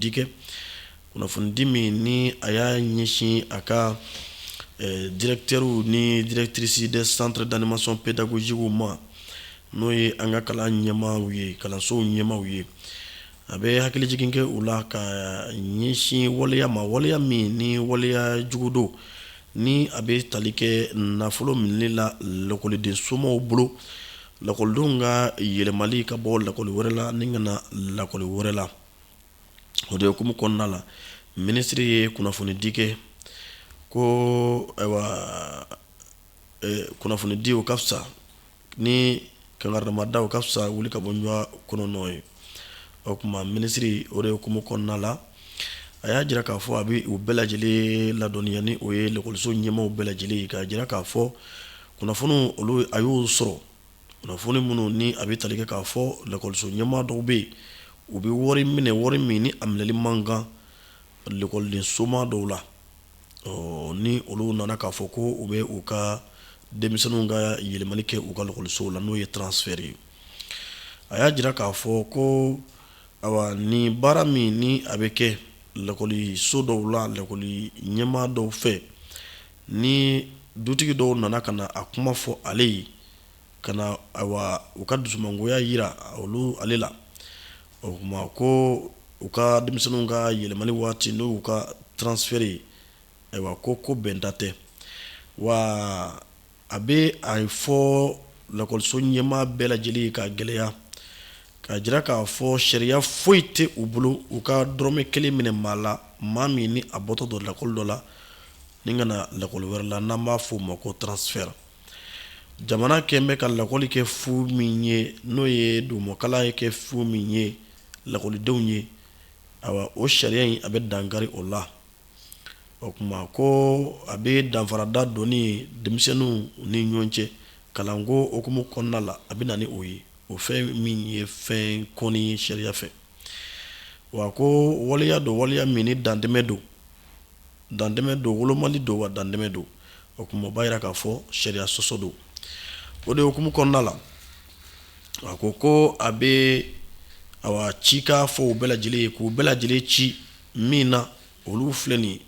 kunnafonidi kɛ, kunnafonidi min ni a y'a ɲɛsin a ka directeurw ni directrice des centres d'animation pédagogique ma, n'o ye an ka kalan ɲɛmaaw ye, kalansow ɲɛmaaw ye. A bɛ hakilijigin kɛ u la ka ɲɛsin waleya ma, waleya min ni waleya jugu don, ni a bɛ tali kɛ nafolo minɛli la lakɔliden somaw bolo, lakɔlidenw ka yɛlɛmali ka bɔ lakɔli wɛrɛ la ni ka na lakɔli wɛrɛ la. O de hukumu kɔnɔna la, minisiri ye kunnafonidi kɛ ko ayiwa, kunnafonidi o ka fisa ni kankaridamada, o ka fisa wuli ka bɔ ɲɔgɔn kɔnɔ nɔ ye. O tuma minisiri, o de hukumu kɔnɔna la, a y'a jira k'a fɔ a bɛ u bɛɛ lajɛlen ladɔnniya, ni o ye lakɔliso ɲɛmaaw bɛɛ lajɛlen ye, k'a jira k'a fɔ kunnafoni olu a y'o sɔrɔ, kunnafoni minnu ni a bɛ tali kɛ k'a fɔ lakɔliso ɲɛmaa dɔw bɛ yen, u bɛ wari minɛ, wari min ni a minɛli man kan lakɔliden soma dɔw la. Ɔ ni olu nana k'a fɔ ko u bɛ u ka denmisɛnninw ka yɛlɛmali kɛ u ka lakɔlisow la, n'o ye transfert ye. A y'a jira k'a fɔ ko ayiwa, ni baara min ni a bɛ kɛ lakɔliso dɔw la, lakɔli ɲɛmaa dɔw fɛ, ni dutigi dɔw nana ka na a kuma fɔ ale ye, ka na ayiwa u ka dusumangoya jira olu ale la, o tuma ko u ka denmisɛnninw ka yɛlɛmali waati, n'o y'u ka transfert ye, ayiwa ko bɛnta tɛ. Wa a bɛ a fɔ lakɔliso ɲɛmaa bɛɛ lajɛlen ka gɛlɛya k'a jira k'a fɔ sariya foyi tɛ u bolo u ka dɔrɔmɛ kelen minɛ maa la, maa min ni a bɔtɔ don lakɔli dɔ la ni ka na lakɔli wɛrɛ la, n'an b'a fɔ o ma ko transfert. Jamana kɛn bɛ ka lakɔli kɛ fu min ye, n'o ye dugumakalan ye kɛ fu min ye lakɔlidenw ye, ayiwa o sariya in a bɛ dankari o la. O tuma ko a bɛ danfarada donni denmisɛnninw ni ɲɔgɔn cɛ kalanko hukumu kɔnɔna la, a bɛ na ni o ye, o fɛn min ye fɛn kɔni ye sariya fɛ. Wa ko waleya don, waleya min ni dantɛmɛ don, dantɛmɛ don, wolomali don, wa dantɛmɛ don. O tuma o b'a jira k'a fɔ sariya sɔsɔ don. O de hukumu kɔnɔna la, a ko a bɛ awa cikan fɔ u bɛɛ lajɛlen ye, k'u bɛɛ lajɛlen ci min na, olu filɛ nin ye: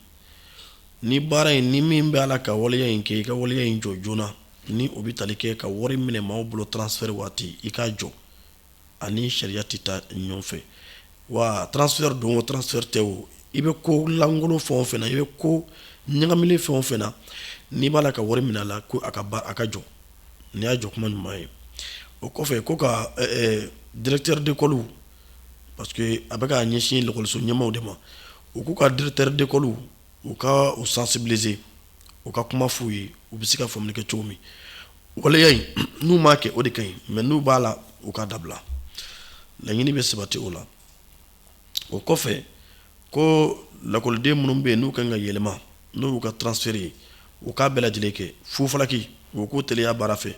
ni baara in ni min bɛ a la ka waleya in kɛ, i ka waleya in jɔ joona, ni o bɛ tali kɛ ka wari minɛ maaw bolo transfert waati, i k'a jɔ, ani sariya tɛ taa ɲɔgɔn fɛ. Wa transfert don o, transfert tɛ o, i bɛ ko lankolon fɛn o fɛn na, i bɛ ko ɲagaminen fɛn o fɛn na, n'i b'a la ka wari minɛ a la, ko a ka a ka jɔ. Nin y'a jɔ kuma ɲuman ye. O kɔfɛ, ko ka directeur d'école, parce que a bɛ k'a ɲɛsin lakɔliso ɲɛmaaw de ma, u k'u ka directeur d'école, u ka u sensibiliser, u ka kuma f'u ye, u bɛ se ka faamuli kɛ cogo min. Waleya in, n'u m'a kɛ, o de ka ɲi, mais n'u b'a la, u ka dabila, laɲini bɛ sabati o la. O kɔfɛ, ko lakɔliden minnu bɛ yen n'u kan ka yɛlɛma, n'u y'u ka transfert ye, u k'a bɛɛ lajɛlen kɛ fufalaki, u k'u teliya baara fɛ,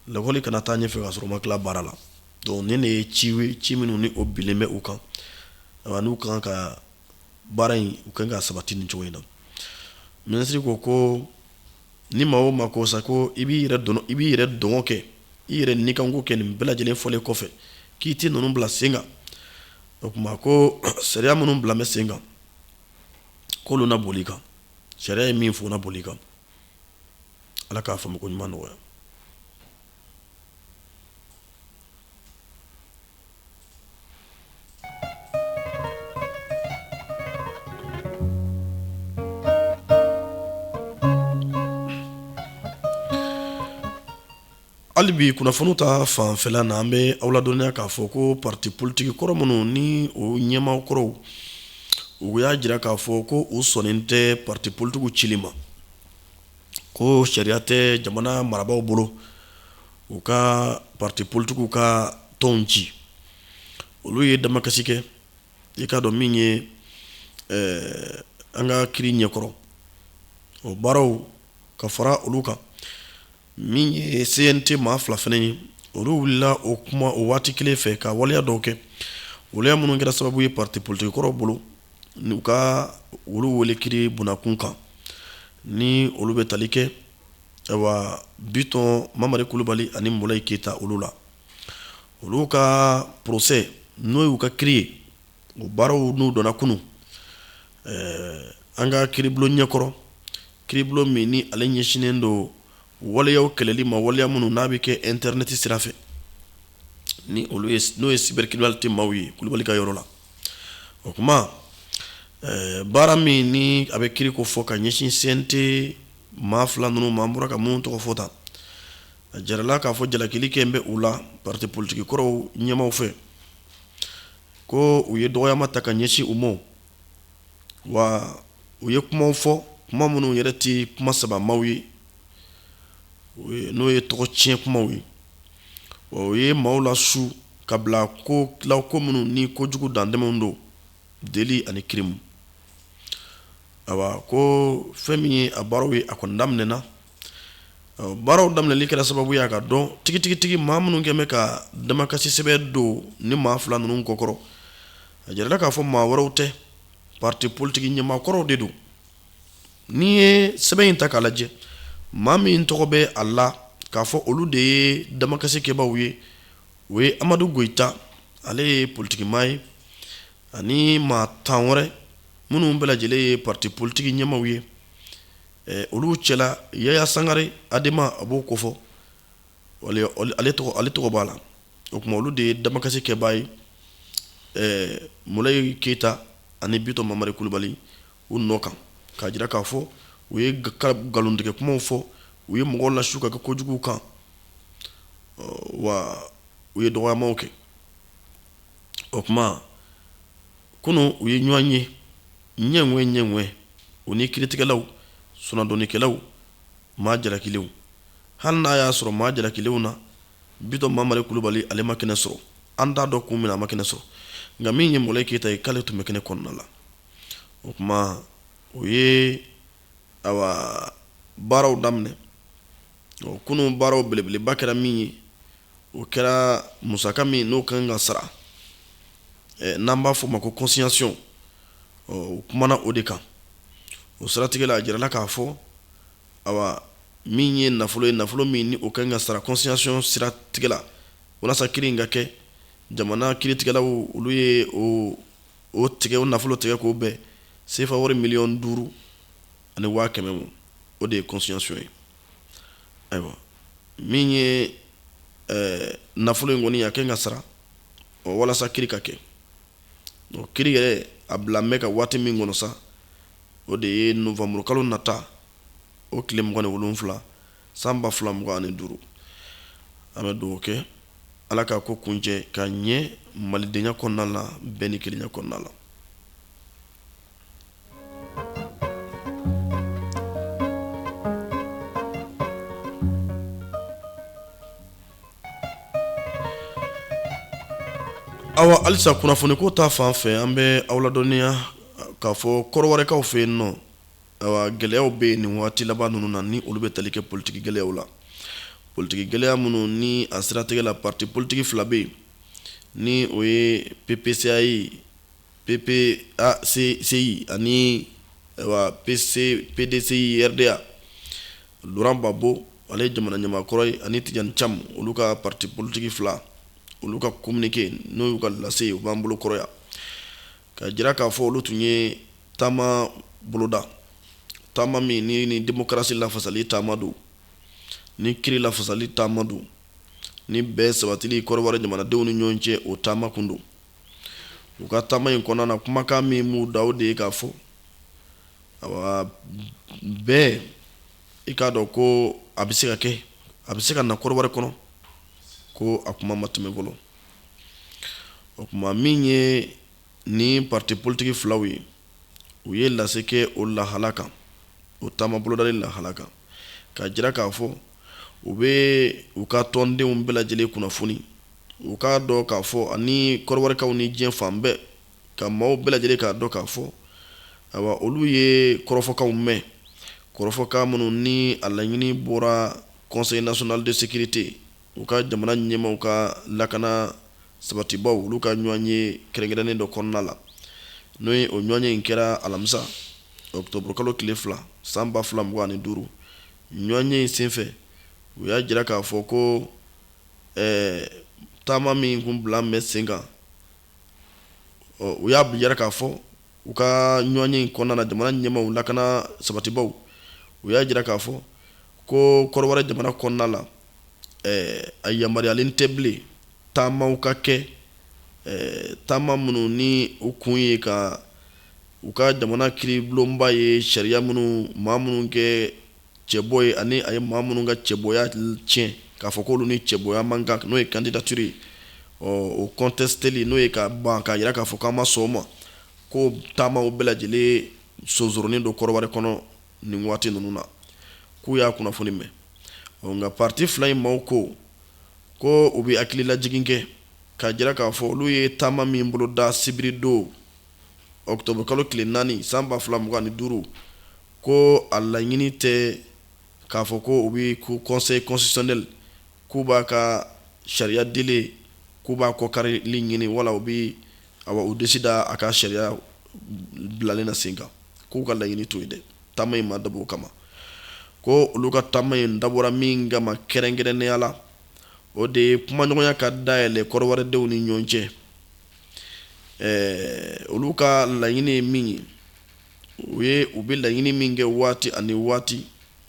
lakɔli kana taa ɲɛfɛ ka sɔrɔ u ma tila baara la. Donc nin de ye ci ye, ci minnu ni o bilen bɛ u kan, ayiwa n'u kan ka baara in, u kan ka sabati nin cogo in na. Minisiri ko ni maa o maa ko sa ko i b'i yɛrɛ dɔn, i b'i yɛrɛ dɔngɔ kɛ, i yɛrɛ nikanko kɛ, nin bɛɛ lajɛlen fɔlen kɔfɛ k'i tɛ ninnu bila sen kan, o tuma ko sariya minnu bila bɛ sen kan, k'olu na boli kan, sariya ye min fɔ, o na boli kan. Ala k'a faamu ko ɲuman nɔgɔya. Hali bi kunnafoni ta fanfɛla na, an bɛ aw ladɔnniya k'a fɔ ko parti politique kɔrɔ minnu ni o ɲɛmaa kɔrɔw, u y'a jira k'a fɔ ko u sɔnnen tɛ parti politique cili ma, ko sariya tɛ jamana marabaaw bolo u ka parti politikiw ka tɔnw ci. Olu ye damakasi kɛ, i k'a dɔn min ye an ka kiri ɲɛkɔrɔ, o baaraw ka fara olu kan. Min ye CNT maa fila fana ye, olu wulila o kuma o waati kelen fɛ ka waleya dɔw kɛ, waleya minnu kɛra sababu ye parti politique kɔrɔw bolo u ka olu wele kiri bunakun kan, ni olu bɛ tali kɛ ayiwa Bitɔn Mamari Kulubali ani Mulayi Keyita. Olu la, olu ka procès, n'o y'u ka kiri ye. O baaraw n'u donna kunun an ka kiiribulon ɲɛkɔrɔ, kiiribulon min ni ale ɲɛsinnen don waleyaw kɛlɛli ma, waleya minnu n'a bɛ kɛ internet sira fɛ, ni olu ye n'o ye cybercriminalité maaw ye Kulubali ka yɔrɔ la. O tuma baara min ni a bɛ kiiri ko fɔ ka ɲɛsin CNT maa fila ninnu ma, an bɔra ka minnu tɔgɔ fɔ tan, a jirala k'a fɔ jalakili kɛ bɛ u la parti politiki kɔrɔw ɲɛmaaw fɛ, ko u ye dɔgɔyama ta ka ɲɛsin u ma, wa u ye kumaw fɔ, kuma minnu yɛrɛ tɛ kuma sabamaw ye, n'o ye tɔgɔ tiɲɛ kumaw ye. Wa u ye maaw lasu ka bila ko la, ko minnu ni kojugu dantɛmɛw don, délit ani crime. Ayiwa, ko fɛn min ye a baaraw ye, a kɔni daminɛna. Baaraw daminɛli kɛra sababu ye a ka dɔn tigitigitigi maa minnu kɛlen bɛ ka damakasi sɛbɛn don ni maa fila ninnu kɔkɔrɔ. A jirala k'a fɔ maa wɛrɛw tɛ, parti politiki ɲɛmaakɔrɔw de don. N'i ye sɛbɛn in ta k'a lajɛ, maa min tɔgɔ bɛ a la k'a fɔ olu de ye damakasi kɛbaaw ye, o ye Amadu Goyita, ale ye politikimaa ye, ani maa 10 wɛrɛ minnu bɛɛ lajɛlen ye parti politiki ɲɛmaaw ye. Olu cɛla Yaya Sangare Adema, a b'o kofɔ, ale tɔgɔ b'a la. O tuma olu de ye damakasi kɛbaa ye Mulayi Keyita ani Bitɔn Mamari Kulubali u nɔ kan, k'a jira k'a fɔ u ye nkalontigɛ kumaw fɔ, u ye mɔgɔw lasu ka kɛ kojugu kan, wa u ye dɔgɔyamaw kɛ. O tuma kunun u ye ɲɔgɔn ye ɲɛŋɛ ɲɛŋɛ, u ni kiiritigɛlaw, sonnadonnikɛlaw, maa jalakilenw. Hali n'a y'a sɔrɔ maa jalakilenw na Bitɔn Mamari Kulubali, ale ma kɛnɛ sɔrɔ, an t'a dɔn kun min na a ma kɛnɛ sɔrɔ, nka min ye Mulayi Keyita ye, k'ale tun bɛ kɛnɛ kɔnɔna la. O tuma o ye awa baaraw daminɛ. Kunun baaraw belebeleba kɛra min ye, o kɛra musaka min n'o ka kan ka sara, n'an b'a fɔ o ma ko consignation. O kumana o de kan. O siratigɛ la, a jirala k'a fɔ awa min ye nafolo ye, nafolo min ni o ka kan ka sara consignation siratigɛ la walasa kiri in ka kɛ, jamana kiiritigɛlaw olu ye o tigɛ, o nafolo tigɛ k'o bɛn sefa wari 5,100,000 ma. O de ye consignation ye. Ayiwa, min ye nafolo in kɔni, a ka kan ka sara walasa kiri ka kɛ. Kiri yɛrɛ a bila bɛ ka waati min kɔnɔ sa, o de ye nowanburu kalo nata, o tile 27, san 2025. An bɛ dugawu kɛ, Ala ka ko kuncɛ ka ɲɛ malidenya kɔnɔna la, bɛn ni kelenya kɔnɔna la. Awa, halisa kunnafoni ko ta fan fɛ, an bɛ aw ladɔnniya k'a fɔ Kɔrɔwarɛkaw fɛ yen nɔ, awa gɛlɛyaw bɛ yen nin waati laban ninnu na, ni olu bɛ tali kɛ politiki gɛlɛyaw la, politiki gɛlɛya minnu ni a siratigɛ la parti politiki fila bɛ yen, ni o ye PPCI, PPACI ani PC PDCI RDA. Laurent Gbagbo, ale ye jamana ɲɛmaa kɔrɔ ye, ani Tidjane Thiam, olu ka parti politiki fila, olu ka communiqué, n'o y'u ka lase ye, u b'an bolo kɔrɔ yan, ka jira k'a fɔ olu tun ye taama boloda, taama min ni démocratie lafasali taama don, ni kiri lafasali taama don, ni bɛn sabatili Kɔrɔwari jamanadenw ni ɲɔgɔn cɛ, o taama kun don. U ka taama in kɔnɔna na, kumakan min b'u da, o de ye k'a fɔ awa bɛn, i k'a dɔn ko a bɛ se ka kɛ, a bɛ se ka na Kɔrɔwari kɔnɔ, ko a kuma ma tɛmɛ fɔlɔ. O tuma min ye ni parti politiki filaw ye, u ye lase kɛ o lahala kan, o taama bolodali lahala kan, k'a jira k'a fɔ u bɛ u ka tɔndenw bɛɛ lajɛlen kunnafoni, u k'a dɔn k'a fɔ, ani Kɔrɔwarikaw ni diɲɛ fan bɛɛ ka maaw bɛɛ lajɛlen k'a dɔn k'a fɔ awa olu ye kɔrɔfɔkanw mɛn, kɔrɔfɔkan minnu ni a laɲini bɔra Conseil national de sécurité, u ka jamana ɲɛmaaw ka lakana sabatibaw, olu ka ɲɔgɔn ye kɛrɛnkɛrɛnnen dɔ kɔnɔna la, n'o ye o ɲɔgɔn ye in kɛra alamisa octobre kalo tile 2, san 2025. Ɲɔgɔn ye in senfɛ, u y'a jira k'a fɔ ko taama min kun bila bɛ sen kan. Ɔ, u y'a yira k'a fɔ u ka ɲɔgɔnye in kɔnɔna na, jamana ɲɛmaaw, lakana sabatibaw, u y'a jira k'a fɔ ko Kɔrɔwari jamana kɔnɔna la, a yamaruyalen tɛ bilen taamaw ka kɛ, taama minnu ni u kun ye ka u ka jamana kiiribulonba ye sariya minnu, maa minnu kɛ cɛbɔ ye ani a ye maa minnu ka cɛbɔya tiɲɛ, k'a fɔ k'olu ni cɛbɔya man kan, n'o ye candidature ye, ɔ, o contesteli, n'o ye ka ban k'a jira k'a fɔ k'an ma sɔn o ma, ko taamaw bɛɛ lajɛlen sonsoronnen don Kɔrɔwari kɔnɔ nin waati ninnu na, k'u y'a kunnafoni mɛn. Ɔ, nka parti fila in maaw ko ko u bɛ hakililajigin kɛ k'a jira k'a fɔ olu ye taama min boloda sibiri don, octobre kalo tile 4, san 2025, ko a laɲini tɛ k'a fɔ ko u bɛ ko Conseil constitutionnel k'u b'a ka sariya dilen, k'u b'a kɔkarili ɲini, wala u bɛ, awa, u disi da a ka sariya bilalen na sen kan, k'u ka laɲini t'o ye dɛ. Taama in ma dabɔ o kama. Ko olu ka taama in dabɔra min kama kɛrɛnkɛrɛnnenya la, o de ye kumaɲɔgɔnya ka dayɛlɛ kɔrɔwaridenw ni ɲɔgɔn cɛ. Olu ka laɲini ye min ye, u ye u bɛ laɲini min kɛ waati ani waati,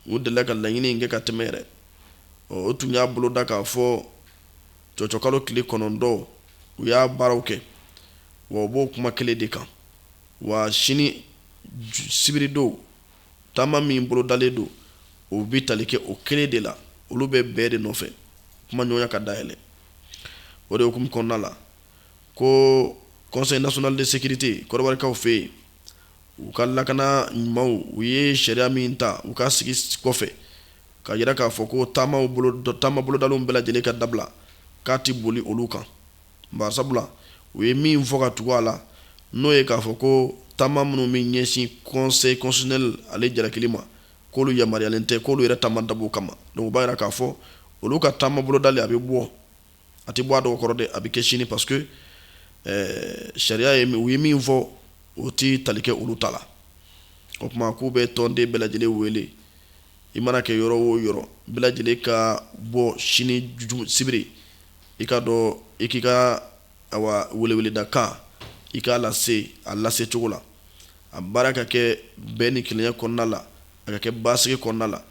u delila ka laɲini in kɛ ka tɛmɛ yɛrɛ. O tun y'a boloda k'a fɔ cɔcɔkalo tile 9, u y'a baaraw kɛ, wa u b'o kuma kelen de kan. Wa sini sibiridon, taama min bolodalen don, o bɛ tali kɛ o kelen de la. Olu bɛ bɛɛ de nɔfɛ, kumaɲɔgɔnya ka dayɛlɛ. O de hukumu kɔnɔna la, ko Conseil national de sécurité kɔrɔwarikaw fɛ yen, u ka lakana ɲumanw, u ye sariya min ta u ka sigi kɔfɛ ka yira k'a fɔ ko taamaw bolo, taama bolodalenw bɛɛ lajɛlen ka dabila, k'a ti boli olu kan, barisabula u ye min fɔ ka tugu a la, n'o ye k'a fɔ ko taama minnu bɛ ɲɛsin Conseil constitutionnel ale jalakili ma, k'olu yamaruyalen tɛ, k'olu yɛrɛ taama dabɔ o kama. Donc o b'a yira k'a fɔ olu ka taama bolodali, a bɛ bɔ, a tɛ bɔ a dɔgɔ kɔrɔ dɛ, a bɛ kɛ sini, parce que sariya ye, u ye min fɔ, o ti tali kɛ olu ta la. O tuma k'u bɛ tɔnden bɛɛ lajɛlen wele, i mana kɛ yɔrɔ o yɔrɔ, bɛɛ lajɛlen ka bɔ sini sibiri, i ka dɔn i k'i ka, awa, weleweleda kan, i k'a lase a lase cogo la, a baara ka kɛ bɛn ni kelenya kɔnɔna la, a ka kɛ basigi kɔnɔna la,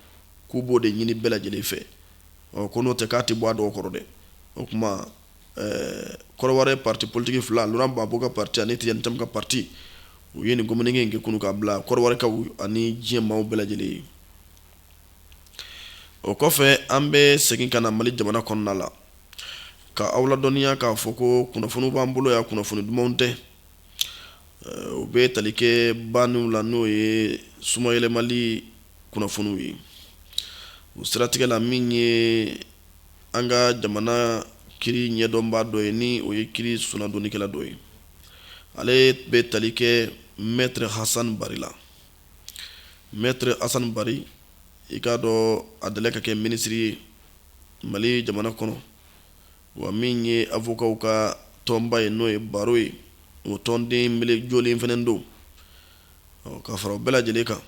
k'u b'o de ɲini bɛɛ lajɛlen fɛ. Ɔ, ko n'o tɛ, k'a tɛ bɔ a dɔgɔ kɔrɔ dɛ. O tuma Kɔrɔwari parti politique fila, Laurent Gbagbo ka parti ani Tidiane Thiam ka parti, u ye nin communiqué in kɛ kunun k'a bila Kɔrɔwarikaw ani diɲɛ maaw bɛɛ lajɛlen ye. O kɔfɛ, an bɛ segin ka na Mali jamana kɔnɔna la ka aw ladɔnniya k'a fɔ ko kunnafoniw b'an bolo yan, kunnafoni dumanw tɛ. U bɛ tali kɛ banniw la, n'o ye sumayɛlɛmali kunnafoniw ye. O siratigɛ la, min ye an ka jamana kiri ɲɛdɔnbaa dɔ ye, ni o ye kiri sunnadɔnnikɛla dɔ ye, ale bɛ tali kɛ Maître Hassan Bari la. Maître Hassan Bari, i k'a dɔn a delila ka kɛ minisiri ye Mali jamana kɔnɔ, wa min ye avocatw ka tɔnba ye, n'o ye barreau ye, o tɔnden mele jɔlen fana don. Ka fara o bɛɛ lajɛlen kan,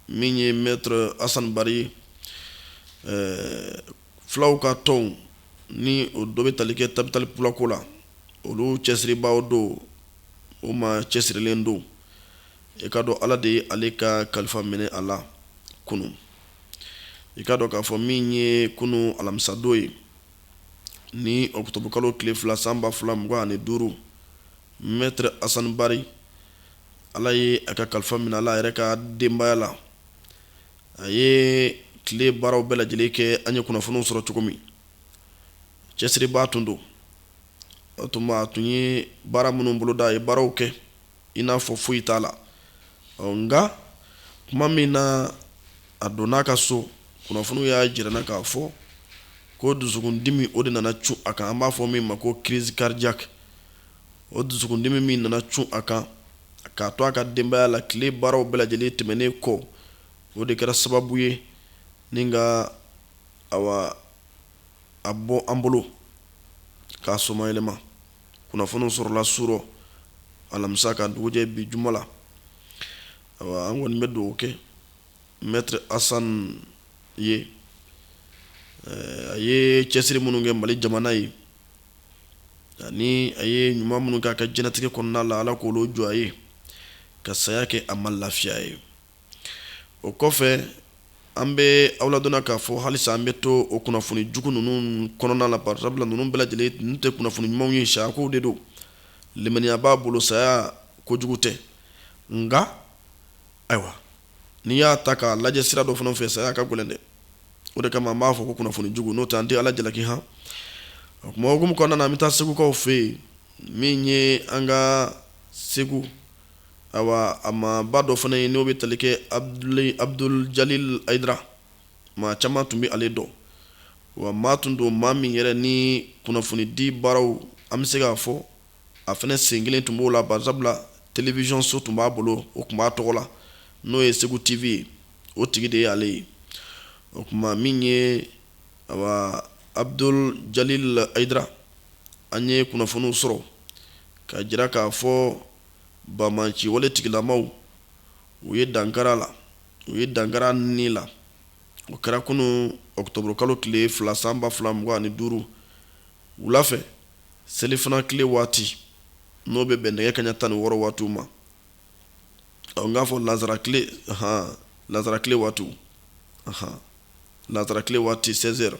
min ye Maître Hassan Bari, fulaw ka tɔnw, ni o dɔ bɛ tali kɛ Tabital Pulako la, olu cɛsiribaaw don, o ma cɛsirilen don. I ka dɔn Ala de ye ale ka kalifa minɛ a la kunun. I ka dɔn k'a fɔ min ye kunun alamisadon ye, ni octobre kalo tile 2, san 2025, Maître Hassan Bari, Ala ye a ka kalifa minɛ a la yɛrɛ ka denbaya la. A ye tile baaraw bɛɛ lajɛlen kɛ, an ye kunnafoniw sɔrɔ cogo min, cɛsiribaa tun don. O tuma a tun ye baara minnu boloda, a ye baaraw kɛ i n'a fɔ foyi t'a la. Nka tuma min na a donna a ka so, kunnafoniw y'a jira n na k'a fɔ ko dusukundimi, o de nana cun a kan, an b'a fɔ min ma ko crise cardiaque. O dusukundimi min nana cun a kan k'a to a ka denbaya la tile baaraw bɛɛ lajɛlen tɛmɛnen kɔ, o de kɛra sababu ye ni ka, awa, a bɔ an bolo k'a somayɛlɛma. Kunnafoniw sɔrɔla su rɔ alamisa ka dugujɛ bi juma la. Awa, an kɔni bɛ dugawu kɛ Maître Hassan ye. A ye cɛsiri minnu kɛ Mali jamana ye, Ani a ye ɲuman minnu k'a ka diɲɛnatigɛ kɔnɔna la, Ala k'olu jɔ a ye, ka saya kɛ a ma lafiya ye. O kɔfɛ, an bɛ aw ladɔnniya k'a fɔ halisa an bɛ to o kunnafoni jugu ninnu kɔnɔna la, barisabula ninnu bɛɛ lajɛlen ninnu tɛ kunnafoni ɲumanw ye, sayakow de don. Limaniya b'a bolo, saya kojugu tɛ, nka ayiwa, n'i y'a ta k'a lajɛ sira dɔ fana fɛ, saya ka gɛlɛn dɛ. O de kama an b'a fɔ ko kunnafoni jugu, n'o tɛ an tɛ Ala jalaki. Han, o kuma hukumu kɔnɔna na, an bɛ taa Segukaw fɛ yen. Min ye an ka Segu, awa, a maaba dɔ fana ye, n'o bɛ tali kɛ Abdul Jalil Ayidara. Maa caman tun bɛ ale dɔn, wa maa tun don, maa min yɛrɛ ni kunnafonidi baaraw, an bɛ se k'a fɔ a fana sen kelen tun b'o la, barisabula télévision so tun b'a bolo, o tun b'a tɔgɔ la, n'o ye Segu TV ye, o tigi de ye ale ye. O tuma, min ye awa Abdul Jalil Ayidara, an ye kunnafoniw sɔrɔ ka jira k'a fɔ banbaanci wale tigilamaw, u ye dankari a la, u ye dankari a ni la. O kɛra kunun ɔkutɔburu kalo tile 2 san 2025 wula fɛ, selifana tile waati, n'o bɛ bɛn nɛgɛ kaɲa 16 waatiw ma. Ɔ, n k'a fɔ lansara tile, han, lansara tile waatiw, han, lansara tile waati 16 heures.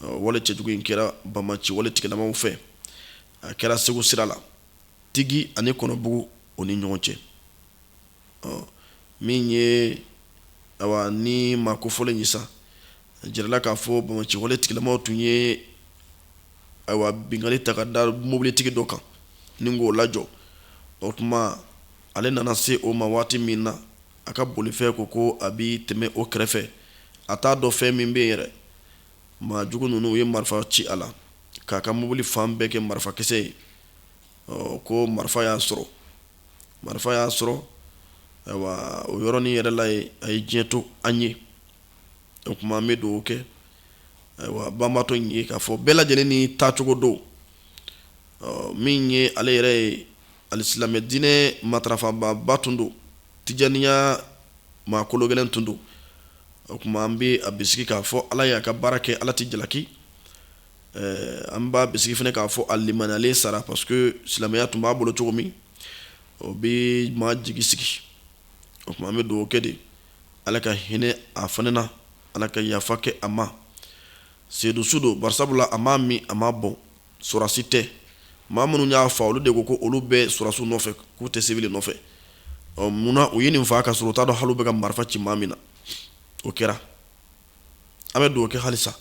Wale cɛjugu in kɛra banbaanci wale tigilamaw fɛ. A kɛra Segu sira la, Tigi ani Kɔnɔbugu o ni ɲɔgɔn cɛ. Ɔ, min ye awa ni maa kofɔlen ye sa, a jirala k'a fɔ banbaanci wale tigilamaw tun ye ayiwa binkanni ta ka da mobilitigi dɔ kan ni k'o lajɔ. O tuma, ale nana se o ma waati min na, a ka bolifɛn ko ko a bɛ tɛmɛ o kɛrɛfɛ, a t'a dɔn fɛn min bɛ yen yɛrɛ. Maa jugu ninnu ye marifa ci a la k'a ka mobili fan bɛɛ kɛ marifakisɛ ye. Ɔ, ko marifa y'a sɔrɔ, marifa y'a sɔrɔ. Ayiwa, o yɔrɔnin yɛrɛ la ye, a ye diɲɛ to an ye. O tuma, an bɛ dugawu kɛ ayiwa banbaatɔ in ye, k'a fɔ bɛɛ lajɛlen ni taacogo don. Min ye ale yɛrɛ ye, alisilamɛ diinɛ matarafababa tun don, tijaniya maa kologɛlɛn tun don. O tuma, an bɛ a bisigi k'a fɔ Ala ye a ka baara kɛ, Ala tɛ jalaki. An b'a bisigi fana k'a fɔ a limaniyalen sara, parce que silamɛya tun b'a bolo cogo min, o bɛ maa jigi sigi. O tuma, an bɛ dugawu kɛ de, Ala ka hinɛ a fana na, Ala ka yafa kɛ a ma. Seyidu su don, barisabula a m'a min, a m'a bɔn, sɔrɔdasi tɛ. Maa minnu y'a fa, olu de ko ko olu bɛ sɔrɔdasiw nɔfɛ, k'u tɛ sivili nɔfɛ. Ɔ, munna u ye nin faa ka sɔrɔ u t'a dɔn hali u bɛ ka marifa ci maa min na? O kɛra. An bɛ dugawu kɛ halisa,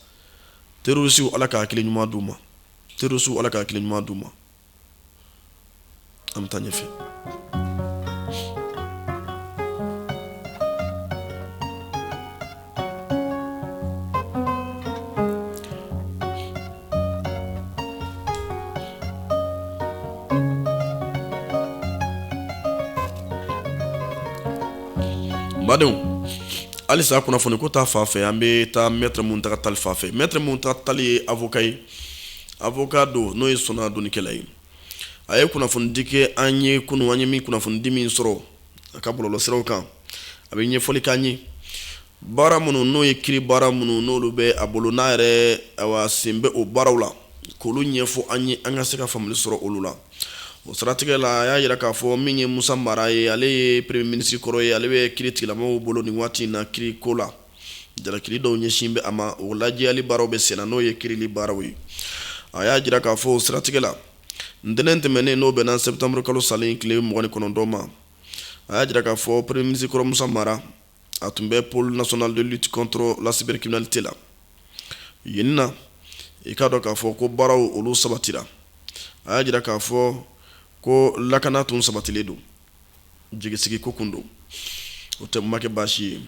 terrorisiw, Ala ka hakili ɲuman d'u ma. Terrorisiw, Ala ka hakili ɲuman d'u ma. An bɛ taa ɲɛfɛ. Badenw, halisa kunnafoni ko ta fan fɛ, an bɛ taa maître Muntaga Tall fan fɛ. Maître Muntaga Tall ye avocat ye, avocat don, n'o ye sɔnnadonnikɛla ye. A ye kunnafonidi kɛ an ye kunun. An ye min kunnafonidi min sɔrɔ a ka bɔlɔlɔsiraw kan, a bɛ ɲɛfɔli k'an ye baara minnu, n'o ye kiri baara minnu, n'olu bɛ a bolo, n'a yɛrɛ awa sen bɛ o baaraw la, k'olu ɲɛfɔ an ye, an ka se ka faamuli sɔrɔ olu la. O siratigɛ la, a y'a jira k'a fɔ min ye Musa Mara ye, ale ye premier ministre kɔrɔ ye, ale bɛ kiri tigilamɔgɔw bolo nin waati in na. Kiri ko la, jalakili dɔw ɲɛsin bɛ a ma, o lajɛyali baaraw bɛ senna, n'o ye kirili baaraw ye. A y'a jira k'a fɔ o siratigɛ la, ntɛnɛn tɛmɛnen, n'o bɛnna septembre kalo salen tile 29 ma, a y'a jira k'a fɔ premier ministre kɔrɔ Musa Mara, a tun bɛ pôle national de lutte contre la cybercriminalité la yen na. I k'a dɔn k'a fɔ ko baaraw olu sabatira. A y'a jira k'a fɔ ko lakana tun sabatilen don, jigisigi ko kun don, o tɛ ma kɛ baasi ye.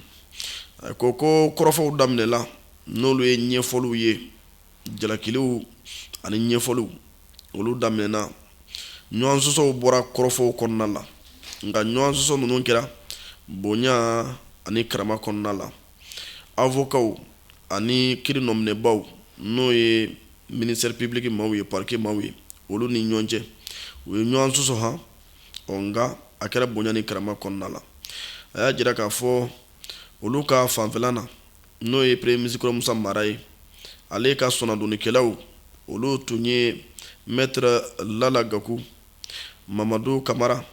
A ko ko kɔrɔfɔw daminɛla, n'olu ye ɲɛfɔliw ye, jalakiliw ani ɲɛfɔliw olu daminɛna. Ɲɔgɔn sɔsɔw bɔra kɔrɔfɔw kɔnɔna la, nka ɲɔgɔn sɔsɔ ninnu kɛra bonya ani karama kɔnɔna la. Avocatw ani kiri nɔminɛbaw, n'o ye ministère public maaw ye, parquet maaw ye, olu ni ɲɔgɔn cɛ, u ye ɲɔgɔn sɔsɔ han. Ɔ, nka a kɛra bonya ni karama kɔnɔna la. A y'a jira k'a fɔ olu ka fanfɛla na, n'o ye premier ministre kɔrɔ Musa Mara ye, ale ka sɔnnadonnikɛlaw, olu tun ye Maître Lala Gaku, Mamadu Kamara,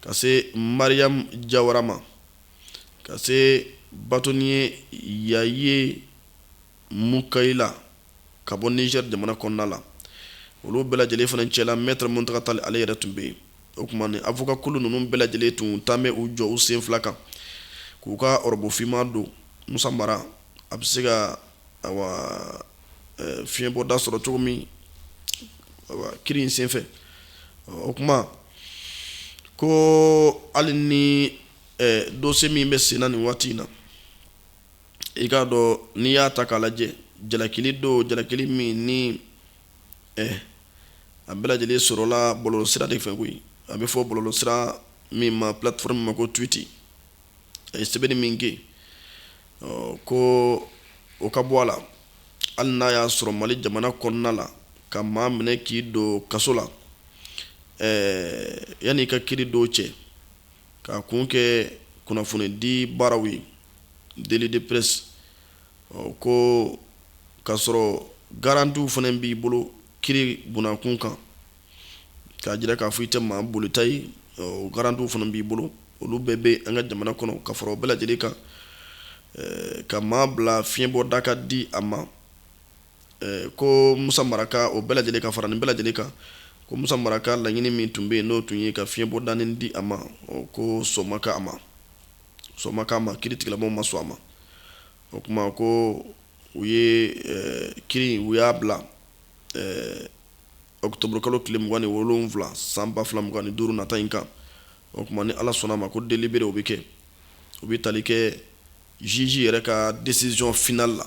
ka se Mariam Jawara ma, ka se bâtonnier Yaye Mukayila ka bɔ Niger jamana kɔnɔna la. Olu bɛɛ lajɛlen fana cɛla, Maître Muntaga Tall ale yɛrɛ tun bɛ yen. O tuma ni avocat kulu ninnu bɛɛ lajɛlen tun taa bɛ u jɔ u sen fila kan k'u ka robe finman don. Musa Mara a bɛ se ka awa fiɲɛbɔda sɔrɔ cogo min kiri in senfɛ. O tuma ko hali ni dossier min bɛ senna nin waati in na, i k'a dɔn n'i y'a ta k'a lajɛ, jalakili don, jalakili min ni a bɛɛ lajɛlen sɔrɔla bɔlɔlɔsira de fɛ koyi. A bɛ fɔ bɔlɔlɔsira min ma, plateforme ma ko Twitter. A ye sɛbɛnni min kɛ ko o ka bɔ a la, hali n'a y'a sɔrɔ Mali jamana kɔnɔna la, ka maa minɛ k'i don kaso la yanni i ka kiri dɔw cɛ, k'a kun kɛ kunnafoni di baaraw ye, délit de presse, ko k'a sɔrɔ garantiw fana b'i bolo kiri bunakun kan, k'a jira k'a fɔ i tɛ maa bolita ye, o garantiw fana b'i bolo. Olu bɛɛ bɛ an ka jamana kɔnɔ. Ka fara o bɛɛ lajɛlen kan, ka maa bila fiɲɛbɔda ka di a ma, ko Musa Mara ka o bɛɛ lajɛlen ka fara nin bɛɛ lajɛlen kan, ko Musa Mara ka laɲini min tun bɛ yen, n'o tun ye ka fiɲɛbɔdanin di a ma, ko sɔn ma k'a ma, sɔn ma k'a ma, kiri tigilamɔgɔw ma sɔn a ma. O tuma ko u ye kiri, u y'a bila octobre kalo tile 27 san 2025 nata in kan. O tuma ni Ala sɔnna a ma, ko délibéré o bɛ kɛ, o bɛ tali kɛ juge yɛrɛ ka décision finale la,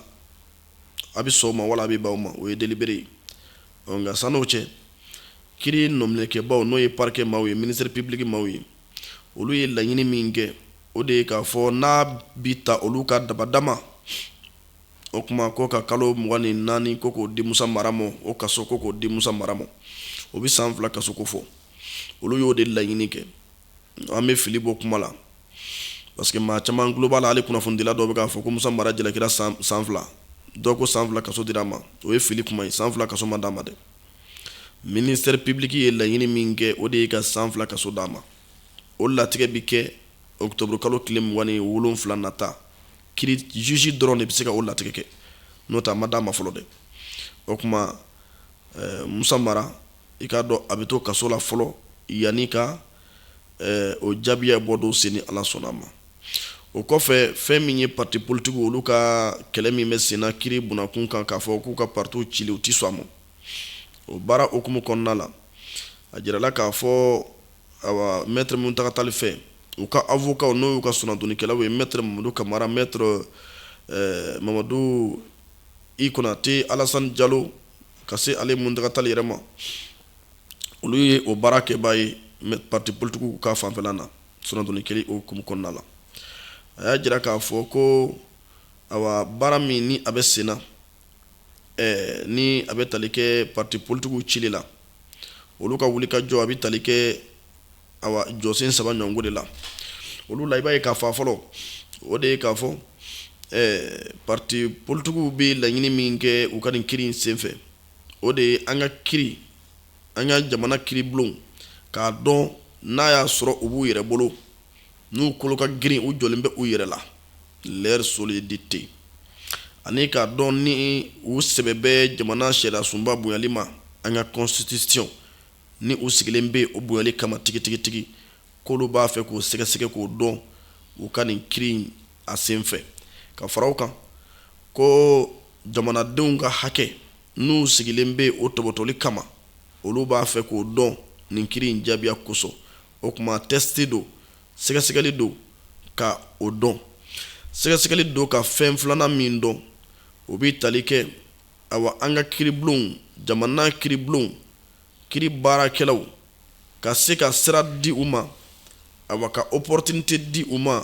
a bɛ sɔn o ma wala a bɛ ban o ma, o ye délibéré ye. Nka san'o cɛ, kiri nɔminɛkɛbaw, n'o ye parquet maaw ye, ministère public maaw ye, olu ye laɲini min kɛ, o de ye k'a fɔ n'a bi ta olu ka dabadama, o tuma ko ka kalo 24 ko k'o di Musa Mara ma, o kaso ko k'o di Musa Mara ma, o bɛ san 2 kaso ko fɔ. Olu y'o de laɲini kɛ. An bɛ fili bɔ kuma la, parce que maa caman tulo b'a la, hali kunnafonidila dɔw bɛ k'a fɔ ko Musa Mara jalakira san 2, dɔw ko san 2 kaso dira a ma. O ye fili kuma ye. San 2 kaso ma d'a ma dɛ. Ministère public ye laɲini min kɛ, o de ye ka san 2 kaso d'a ma. O latigɛ bɛ kɛ octobre kalo tile 27 nata. Kiri juge dɔrɔn de bɛ se ka o latigɛ kɛ, n'o tɛ a ma d'a ma fɔlɔ dɛ. O tuma Musa Mara, i k'a dɔn a bɛ to kaso la fɔlɔ yanni ka o jaabiya bɔ don sen, ni Ala sɔnna a ma. O kɔfɛ, fɛn min ye parti politique, olu ka kɛlɛ min bɛ senna kiri bunakun kan, k'a fɔ k'u ka partiw cili, u tɛ sɔn a ma, o baara hukumu kɔnɔna la, a jirala k'a fɔ awa maître Muntaga Tall fɛ, u ka avocat, n'o y'u ka sɔnadonnikɛlaw ye, maître Mamadu Kamara, maître Mamadu I Konate, Alassane Jalo, ka se ale Muntaga Tall yɛrɛ ma, olu ye o baara kɛbaa ye parti politique ka fanfɛla na. Sɔnadonnikɛli hukumu kɔnɔna la, a y'a jira k'a fɔ ko awa baara min ni a bɛ sen na, ni a bɛ tali kɛ parti politique cili la, olu ka wuli ka jɔ, a bɛ tali kɛ awa jɔsen saba ɲɔgɔnko de la. Olu la, i b'a ye k'a fɔ a fɔlɔ, o de ye k'a fɔ parti politiquew bɛ laɲini min kɛ u ka nin kiri in senfɛ, o de ye an ka kiri, an ka jamana kiribulon k'a dɔn n'a y'a sɔrɔ u b'u yɛrɛ bolo, n'u kolo ka girin, u jɔlen bɛ u yɛrɛ la, leur solidité, ani k'a dɔn ni u sɛbɛ bɛ jamana sariya sunba bonyali ma, an ka constitution, ni u sigilen bɛ o bonyali kama tigitigitigi. K'olu b'a fɛ k'o sɛgɛsɛgɛ k'o dɔn u ka nin kiri a senfɛ. Ka fara o kan, ko jamanadenw ka hakɛ, n'u sigilen bɛ o tɔbɔtɔli kama, olu b'a fɛ k'o dɔn nin kiri in jaabiya kosɔn. O tuma test don, sɛgɛsɛgɛli don ka o dɔn. Sɛgɛsɛgɛli don ka fɛn filanan min dɔn, o bɛ tali kɛ awa an ka kiribulonw, jamana kiribulonw, kiri baarakɛlaw ka se ka sira di u ma, awa ka opportunité di u ma,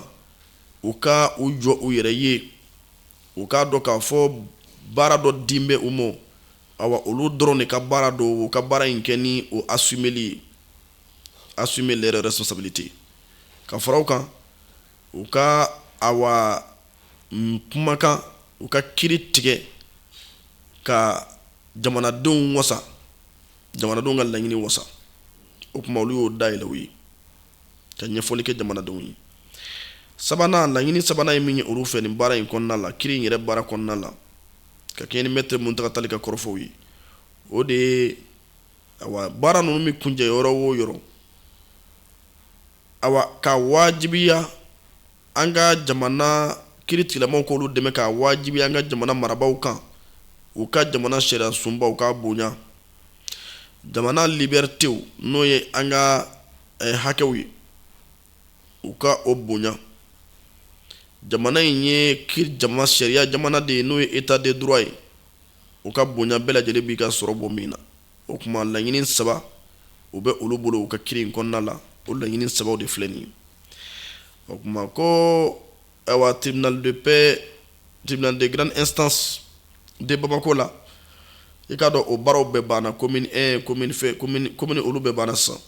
u ka u jɔ u yɛrɛ ye, u k'a dɔn k'a fɔ baara dɔ din bɛ u ma, awa olu dɔrɔn de ka baara don, u ka baara in kɛ ni o assumeli ye, assumer leur responsabilité. Ka fara o kan, u ka awa kumakan, u ka kiri tigɛ ka jamanadenw wasa. Jamanadenw ka laɲini wasa. O tuma olu y'o dayɛlɛ u ye ka ɲɛfɔli kɛ jamanadenw ye. Sabanan, laɲini sabanan ye min ye olu fɛ nin baara in kɔnɔna la, kiri in yɛrɛ baara kɔnɔna la, ka kɛɲɛ ni maître Muntaga Tali ka kɔrɔfɔw ye, o de ye awa baara ninnu bɛ kuncɛ yɔrɔ o yɔrɔ, awa ka wajibiya an ka jamana kiri tigilamaw k'olu dɛmɛ k'a wajibiya an ka jamana marabaaw kan, u ka jamana sariya sunbaw k'a bonya, jamana libertéw, n'o ye an ka hakɛw ye, u ka o bonya. Jamana in ye kiri jama sariya jamana de ye, n'o ye état de droit ye, u ka bonya bɛɛ lajɛlen b'i ka sɔrɔ bɔ min na. O tuma laɲini saba u bɛ olu bolo u ka kiri in kɔnɔna la, o laɲini sabaw de filɛ nin ye. O tuma ko ayiwa, tribunal de paix, tribunal de grande instance de Bamako la, i k'a dɔn o baaraw bɛɛ banna. Commune 1, commune fɛ, commune, olu bɛɛ banna sisan.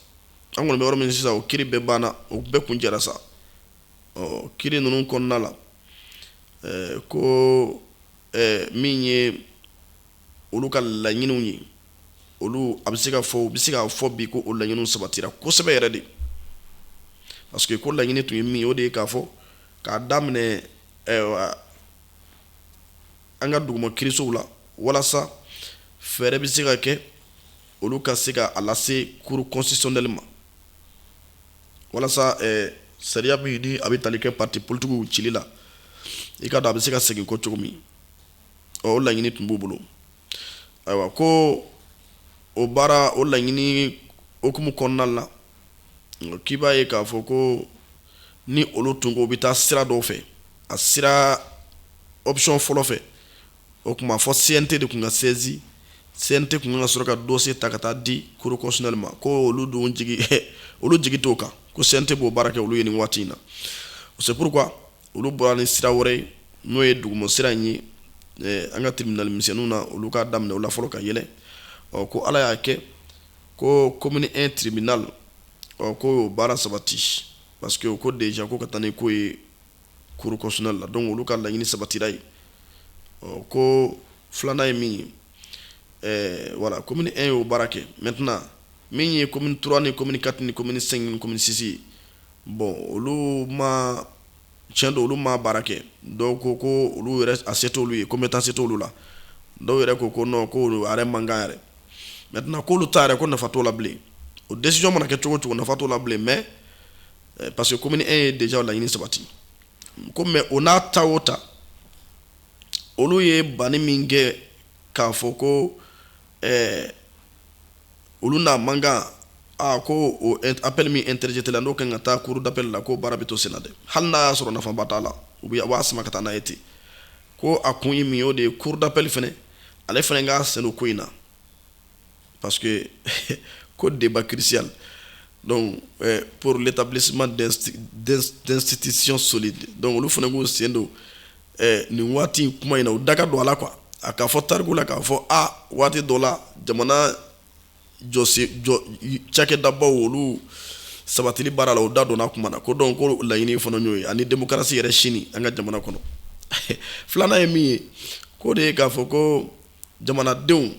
An kɔni bɛ yɔrɔ min sisan, o kiri bɛɛ banna, o bɛɛ kun jɛra sa. Ɔ kiri ninnu kɔnɔna la, ko min ye olu ka laɲiniw ye, olu a bɛ se ka fɔ, u bɛ se k'a fɔ bi ko o laɲiniw sabatira kosɛbɛ yɛrɛ de, parce que ko laɲini tun ye min ye, o de ye k'a fɔ k'a daminɛ an ka duguma kirisow la, walasa fɛɛrɛ bɛ se ka kɛ olu ka se ka a lase cour constitutionnelle ma, walasa sariya min ni a bɛ tali kɛ parti politigiw cili la, i ka dɔn a bɛ se ka segin kɔ cogo min. Ɔ o laɲini tun b'u bolo. Ayiwa, ko o baara, o laɲini hukumu kɔnɔna la, k'i b'a ye k'a fɔ ko ni olu tun ko u bɛ taa sira dɔw fɛ, a sira option fɔlɔ fɛ, o tuma fɔ CNT de tun ka saisi, CNT tun ka sɔrɔ ka dossier ta ka taa di cour constitutionnelle ma. Ko olu dun jigi, olu jigi t'o kan ko CNT b'o baara kɛ olu ye nin waati in na. C'est pourquoi olu bɔra ni sira wɛrɛ ye, n'o ye duguma sira in ye, an ka tribunal misɛnninw na, olu k'a daminɛ o la fɔlɔ ka yɛlɛ. Ɔ ko Ala y'a kɛ ko commune 1 tribunal, ɔ ko y'o baara sabati, parce que o ko déjà ko ka taa ni ko ye cour constitutionnelle la. Donc olu ka laɲini sabatira yen. Ɔ ko filanan ye min ye, voilà, commune 1 y'o baara kɛ. Maintenant, min ye commune 3 ni commune 4 ni commune 5 ni commune 6 ye, bon, olu ma tiɲɛ don, olu ma baara kɛ. Dɔw ko ko olu yɛrɛ a se t'olu ye, compétence t'olu la. Dɔw yɛrɛ ko ko non, ko olu a yɛrɛ man kan yɛrɛ. Maintenant, k'olu ta yɛrɛ, ko nafa t'o la bilen. O décision mana kɛ cogo o cogo, nafa t'o la bilen, mais parce que commune 1 ye déjà laɲini sabati ko. Mais o n'a ta o ta, olu ye banni min kɛ k'a fɔ ko olu n'a man kan, a ko o appel min interjeté la, n'o kan ka taa cour d'appel la, k'o baara bɛ to sen na dɛ. Hali n'a y'a sɔrɔ nafaba t'a la, u b'a sama ka taa n'a ye ten. Ko a kun ye min ye, o de ye cour d'appel fɛnɛ, ale fɛnɛ k'a sen don ko in na, parce que ko débat crucial donc pour l'établissement d'institutions solides. Donc olu fana k'u sen don nin waati in kuma in na, u da ka don a la quoi. A k'a fɔ tariku la k'a fɔ a waati dɔ la, jamana jɔse jɔ cakɛdabaw, olu sabatili baara la, u da donna kuma na. Ko donc ko laɲini fana y'o ye, ani démocratie yɛrɛ sini an ka jamana kɔnɔ. Filanan ye min ye, k'o de ye k'a fɔ ko jamanadenw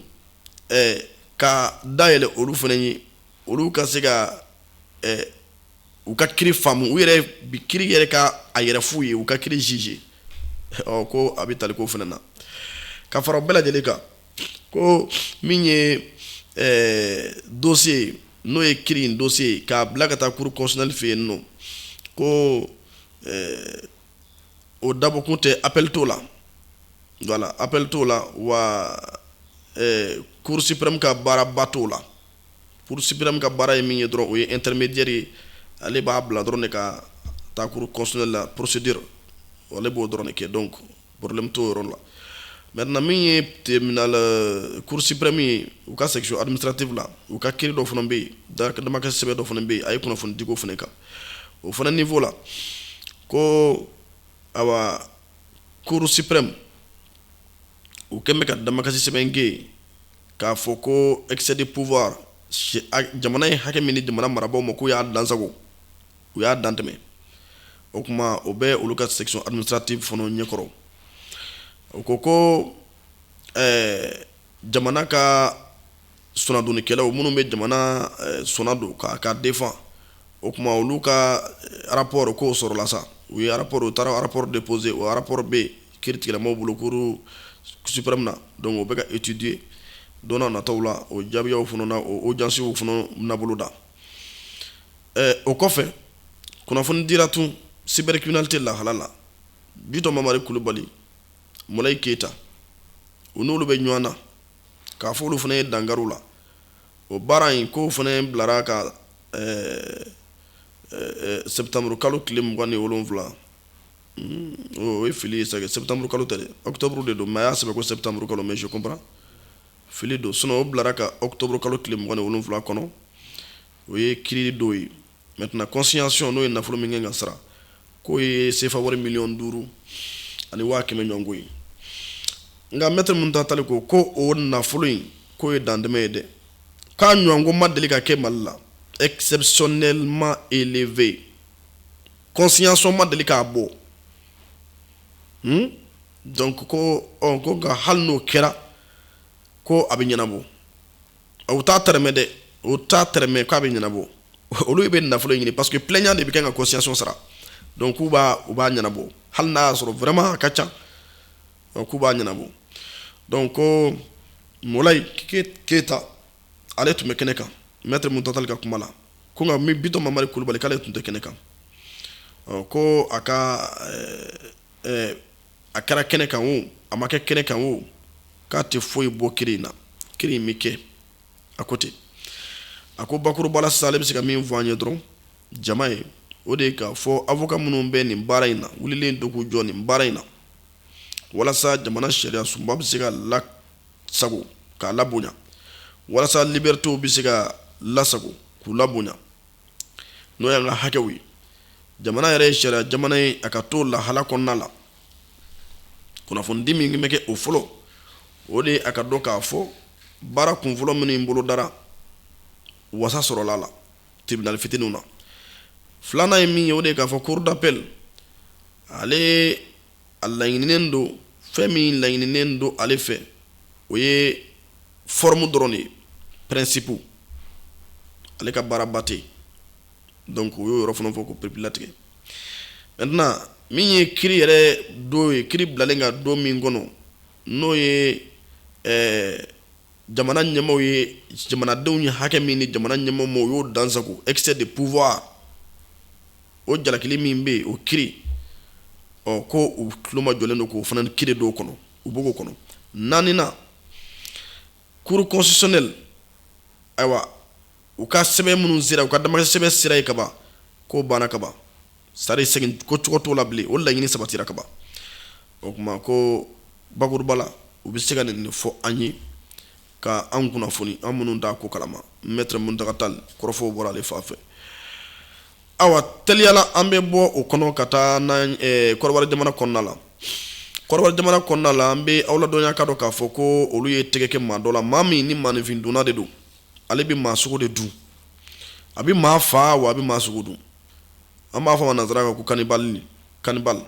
ka dayɛlɛ olu fana ye, olu ka se ka u ka kiri faamu, u yɛrɛ bi kiri yɛrɛ ka a yɛrɛ f'u ye, u ka kiri juger. Ɔ ko a bɛ tali ko fana na ka fara o bɛɛ lajɛlen kan, ko min ye dossier, n'o ye kiri in dossier, k'a bila ka taa cour constitutionnelle fɛ yen nɔ, ko o dabɔkun tɛ, appel t'o la. Voilà, appel t'o la wa. Cour suprême ka baaraba t'o la. Cour suprême ka baara ye min ye dɔrɔn, o ye intermédiaire ye. Ale b'a bila dɔrɔn de ka taa cour constitutionnelle la, procédure, ale b'o dɔrɔn de kɛ. Donc problème t'o yɔrɔ la. Maintenant, min ye tribunal cour suprême ye, u ka section administrative la, u ka kiiri dɔ fana bɛ yen, damakɛ sɛbɛn dɔ fana bɛ yen, a ye kunnafoni diko fana kan o fana niveau la. Ko awa, cour suprême u kɛn bɛ ka damakasi sɛbɛn kɛ yen k'a fɔ ko excès de pouvoir, jamana ye hakɛ min di jamana marabaaw ma, k'u y'a dansago, u y'a dantɛmɛ. O tuma o bɛ olu ka section administrative fana ɲɛkɔrɔ. O ko ko jamana ka sɔnadonnikɛlaw minnu bɛ jamana sɔnna don k'a défend, o tuma olu ka rapport k'o sɔrɔla sa. U ye rapport, u taara rapport déposer. O rapport bɛ kiiritigɛlamɔgɔw bolo Cour suprême na. Donc o bɛ ka étudier. Don n'a nataw la, o jaabiyaw fana na, o audience fana na boloda. O kɔfɛ, kunnafoni dira tun cybercriminalité lahala la. Bitɔn Mamari Kulubali, Mulayi Keyita, u n'olu bɛ ɲɔgɔn na k'a fɔ olu fana ye dankariw la. O baara in k'o fana bilara ka septembre kalo tile 27. O ye fili ye sa, septembre kalo tɛ dɛ, octobre de don. Mais a y'a sɛbɛn ko septembre kalo, mais je comprends, fili don. Sinon o bilara ka octobre kalo tile 27 kɔnɔ. O ye kiiri dɔw ye. Maintenant, consignation, n'o ye nafolo min kɛ ka sara, k'o ye sefa wari 5 100 000 ɲɔgɔnko ye. Nka maître Muntaga Tall ko ko o nafolo in k'o ye dantɛmɛ ye dɛ, k'a ɲɔgɔnko ma deli ka kɛ Mali la, exceptionnellement élevé, consignation ma deli k'a bɔ. Donc ko ɔ ko nka hali n'o kɛra, ko a bɛ ɲɛnabɔ. O t'a tɛrɛmɛ dɛ, o t'a tɛrɛmɛ k'a bɛ ɲɛnabɔ. Olu bɛ nafolo ɲini parce que plaignant de bɛ kɛ ka consignation sara. Donc k'u b'a u b'a ɲɛnabɔ hali n'a y'a sɔrɔ vraiment a ka ca, k'u b'a ɲɛnabɔ. Donc ko Mulayi Keyita, ale tun bɛ kɛnɛ kan, maître Muntaga Tall ka kuma la. Ko nka min Bitɔn Mamari Kulubali, k'ale tun tɛ kɛnɛ kan. Ko a ka a kɛra kɛnɛ kan o, a ma kɛ kɛnɛ kan o, k'a tɛ foyi bɔ kiri in na, kiri in bɛ kɛ. A ko ten, a ko bakuruba la sisan, ale bɛ se ka min fɔ an ye dɔrɔn, jama ye, o de ye k'a fɔ avocat minnu bɛ nin baara in na, wulilen don k'u jɔ nin baara in na walasa jamana sariya sunba bɛ se ka lasago k'a labonya, walasa libertéw bɛ se ka lasago k'u labonya, n'o y'an ka hakɛw ye. Jamana yɛrɛ ye sariya jamana ye, a ka to lahala kɔnɔna la. Kunnafonidi min bɛ kɛ o fɔlɔ, o de ye a ka dɔn k'a fɔ baara kunfɔlɔ minnu bolo dara, wasa sɔrɔla la tribunal fitininw na. Filanan ye min ye, o de ye k'a fɔ cour d'appel, ale a laɲininen don, fɛn min laɲininen don ale fɛ, o ye forme dɔrɔn de ye, principe, ale ka baaraba tɛ yen. Donc o y'o yɔrɔ fana fɔ ko pereperelatigɛ. Maintenant, min ye kiri yɛrɛ don ye, kiri bilalen ka don min kɔnɔ, n'o ye jamana ɲɛmaaw ye, jamanadenw ye hakɛ min ni jamana ɲɛmaaw ma, o y'o dansago, excès de pouvoir, o jalakili min bɛ yen, o kiri ɔ ko u tuloma jɔlen don k'o fana kiri dɔw kɔnɔ, u b'o kɔnɔ. Naaninan, cour constitutionnelle, ayiwa, u ka sɛbɛn minnu sera, u ka damakasi sɛbɛn sera yen kaban, k'o banna kaban, c'est-à-dire segin ko cogo t'o la bilen, o laɲini sabatira kaban. O tuma ko bakuruba la, u bɛ se ka nin fɔ an ye ka an kunnafoni, an minnu t'a ko kalama. Maître Muntaga Tall, kɔrɔfɔw bɔra ale fan fɛ. Awa, teliyala an bɛ bɔ o kɔnɔ ka taa n'an Kɔdiwari jamana kɔnɔna la. Kɔdiwari jamana kɔnɔna la, an bɛ aw ladɔnya ka dɔn k'a fɔ ko olu ye tɛgɛ kɛ maa dɔ la, maa min ni maaninfin dunna de don. Ale bɛ maa sogo de dun, a bɛ maa faa wa a bɛ maa sogo dun. An b'a fɔ a ma nanzara kan ko cannibale, cannibale.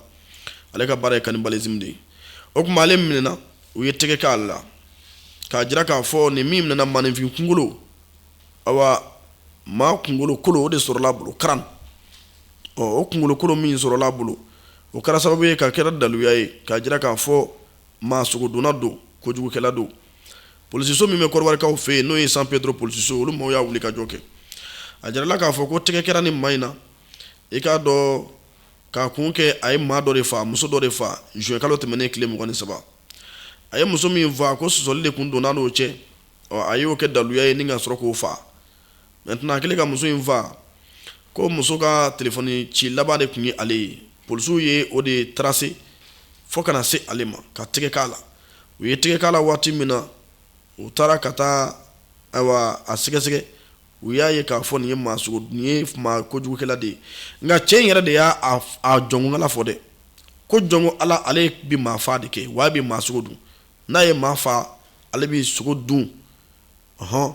Ale ka baara ye cannibalisme de ye. O tuma ale minɛna, u ye tɛgɛ kɛ ale la k'a jira k'a fɔ nin min minɛna, maaninfin kunkolo, awa, maa kunkolo kolo, o de sɔrɔla a bolo, crâne. Ɔ o kunkolo kolo min sɔrɔla a bolo, o kɛra sababu ye ka kɛra daluya ye k'a jira k'a fɔ maa sogodunna don, kojugukɛla don. Polisiso min bɛ Kɔdiwarikaw fɛ yen, n'o ye San Pedro polisiso, olu maaw y'a wuli ka jɔ kɛ. A jirala k'a fɔ ko tɛgɛ kɛra nin maa in na, i k'a dɔn k'a kun kɛ a ye maa dɔ de fa, muso dɔ de fa, juin kalo tɛmɛnen tile 23. A ye muso min fa, ko sɔsɔli de kun donna n'o cɛ. Ɔ a y'o kɛ daluya ye ni ka sɔrɔ k'o fa. Maintenant, a kɛlen ka muso in fa, ko muso ka telefɔni ci laban de tun ye ale ye. Polisiw ye o de tracer fo ka na se ale ma ka tɛgɛ k'a la. U ye tɛgɛ k'a la waati min na, u taara ka taa, ayiwa, a sɛgɛsɛgɛ, u y'a ye k'a fɔ nin ye maa sogo, nin ye maa kojugukɛla de ye. Nka cɛ in yɛrɛ de y'a a jɔnkala fɔ dɛ, ko jɔnko Ala, ale bɛ maa fa de kɛ wa a bɛ maa sogo dun. N'a ye maa fa, ale bɛ sogo dun. Ɔhɔn,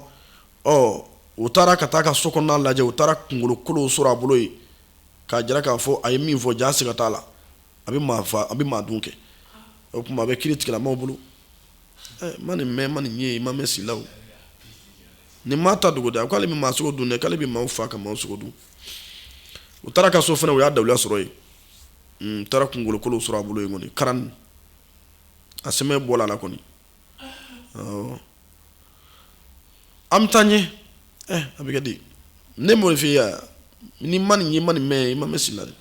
ɔ u taara ka taa ka so kɔnɔna lajɛ, u taara kunkolo kolow sɔrɔ a bolo yen k'a jira k'a fɔ a ye min fɔ, ja siga t'a la, a bɛ maa fa, a bɛ maa dun kɛ. O tuma a bɛ kiiri tigilamaw bolo. Ɛ ma nin mɛn, ma nin ye, ma mɛn si la o. Nin maa ta dogo dɛ, a k'ale bɛ maa sogo dun dɛ, k'ale bɛ maaw fa ka maaw sogo dun. U taara ka so fana, u y'a dawula sɔrɔ yen. U taara kunkolokolo sɔrɔ a bolo yen kɔni, crâne a sɛmɛ bɔla a la kɔni. An bɛ taa ɲɛ. A bɛ kɛ di? Ne m'o f'i ye, ni ma nin ye, ma nin mɛn, i ma mɛn si la dɛ.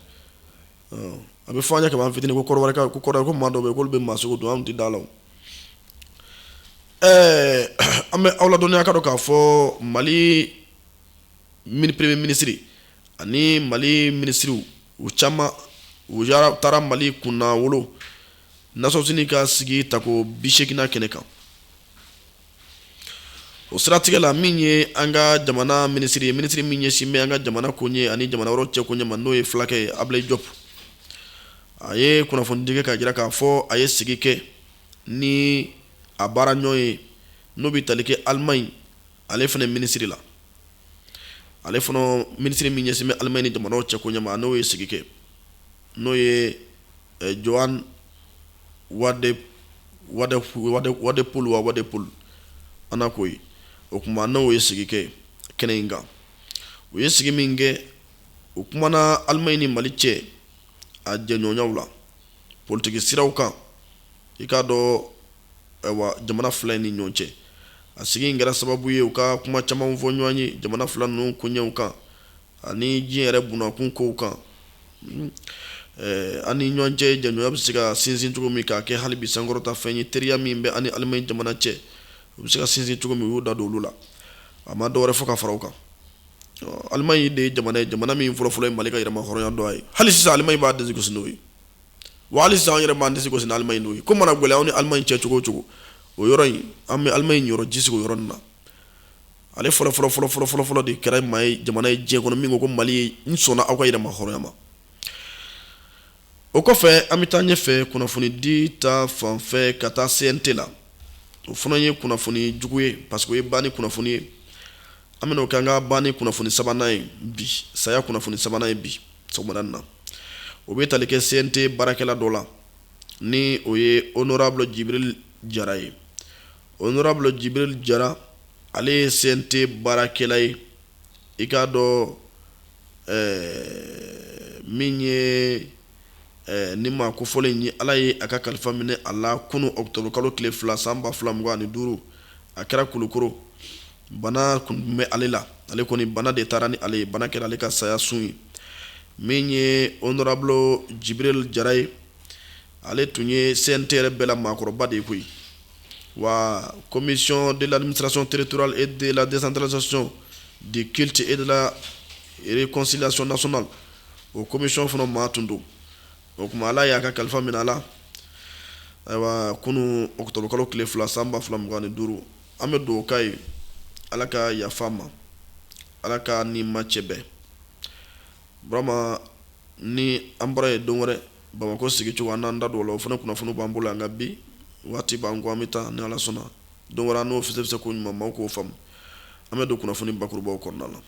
A bɛ fɔ an ye kaban fitinin ko kɔrɔbɔrɔ ko kɔrɔ ko maa dɔw bɛ yen k'olu bɛ maa sogo dun, anw tɛ da la. An bɛ aw ladɔnniya ka dɔn k'a fɔ Mali premier ministre ani Mali minisiriw u caman u taara Mali kunnawolo Nations Unies ka sigi tako 80nan kɛnɛ kan. O siratigɛ la, min ye an ka jamana minisiri ye, minisiri min ɲɛsin bɛ an ka jamana koɲɛ ani jamana wɛrɛw cɛ koɲɛ ma, n'o ye fulakɛ ye Ablaye Diop, a ye kunnafonidi kɛ k'a jira k'a fɔ a ye sigi kɛ ni a baara ɲɔgɔn ye, n'o bɛ tali kɛ Allemagne, ale fana minisiri la, ale fana minisiri min ɲɛsin bɛ Allemagne ni jamanaw cɛ koɲɛ ma, n'o ye sigi kɛ, n'o ye Johann Wadephul wa Wadephul an ko ye. O tuma n'o ye sigi kɛ kɛnɛ in kan, u ye sigi min kɛ, u kumana Allemagne ni Mali cɛ a jɛɲɔgɔnyaw la politiki siraw kan. I k'a dɔn, ayiwa, jamana fila in ni ɲɔgɔn cɛ, a sigi in kɛra sababu ye u ka kuma caman fɔ ɲɔgɔn ye jamana fila ninnu koɲɛw kan ani diɲɛ yɛrɛ bunakun kow kan, an ni ɲɔgɔn cɛ jɛɲɔgɔnya bɛ se ka sinsin cogo min, k'a kɛ hali bi sankɔrɔta fɛn ye. Teriya min bɛ an ni Allemagne jamana cɛ, u bɛ se ka sinsin cogo min, u y'u da don olu la. A ma dɔwɛrɛ fɔ ka fara o kan. Allemagne de ye jamana ye, jamana min fɔlɔfɔlɔ ye Mali ka yɛrɛmahɔrɔnya dɔn a ye. Hali sisan Allemagne b'a disi gosi n'o ye, wa hali sisan an yɛrɛ b'an disi gosi ni Allemagne n'o ye. Ko mana gɛlɛya anw ni Allemagne cɛ cogo o cogo, o yɔrɔ in, an bɛ Allemagne yɔrɔ ji sigi o yɔrɔ nin na. Ale fɔlɔ fɔlɔ fɔlɔ fɔlɔ fɔlɔ fɔlɔ de kɛra maa ye, jamana ye diɲɛ kɔnɔ min ko ko Mali ye n sɔnna aw ka yɛrɛmahɔrɔnya ma. O kɔfɛ, an bɛ taa ɲɛfɛ kunnafonidi ta fanfɛ ka taa CNT la. O fana ye kunnafoni jugu ye, parce que o ye banni kunnafoni ye. An bɛna o kɛ an ka banni kunnafoni sabanan ye bi, saya kunnafoni sabanan ye bi sɔgɔmada in na. O bɛ tali kɛ CNT baarakɛla dɔ la, ni o ye honorable Jibril Jara ye. Honorable Jibril Jara, ale ye CNT baarakɛla ye. I k'a dɔn, min ye ni maa kofɔlen ye, Ala ye a ka kalifa minɛ a la kunun octobre kalo tile 2 san 2025. A kɛra Kulukoro. Bana kun bɛ ale la, ale kɔni bana de taara ni ale ye, bana kɛra ale ka saya sun ye. Min ye honorable Jibril Jara ye, ale tun ye CNT yɛrɛ bɛɛ la maakɔrɔba de ye koyi. Wa commission de l'administration territoriale et de la décentralisation, du culte et de la réconciliation nationale, o commission fana maa tun don. O tuma Ala y'a ka kalifa minɛ a la, ayiwa, kunun octobre kalo tile 2 san 2025. An bɛ dugawu k'a ye, Ala ka yafa ma, Ala ka ni ma cɛ bɛn. Burama, ni an bɔra yen, don wɛrɛ Bamakɔ sigicogo, an n'an da don o la, o fana kunnafoni b'an bolo yan. Nka bi waati b'an kɔ, an bɛ taa ni Ala sɔnna don wɛrɛ, an n'o fisɛ ko ɲuman maaw k'o faamu. An bɛ don kunnafoni bakurubaw kɔnɔna la.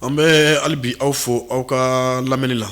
An bɛ hali bi aw fo aw ka lamɛnni la.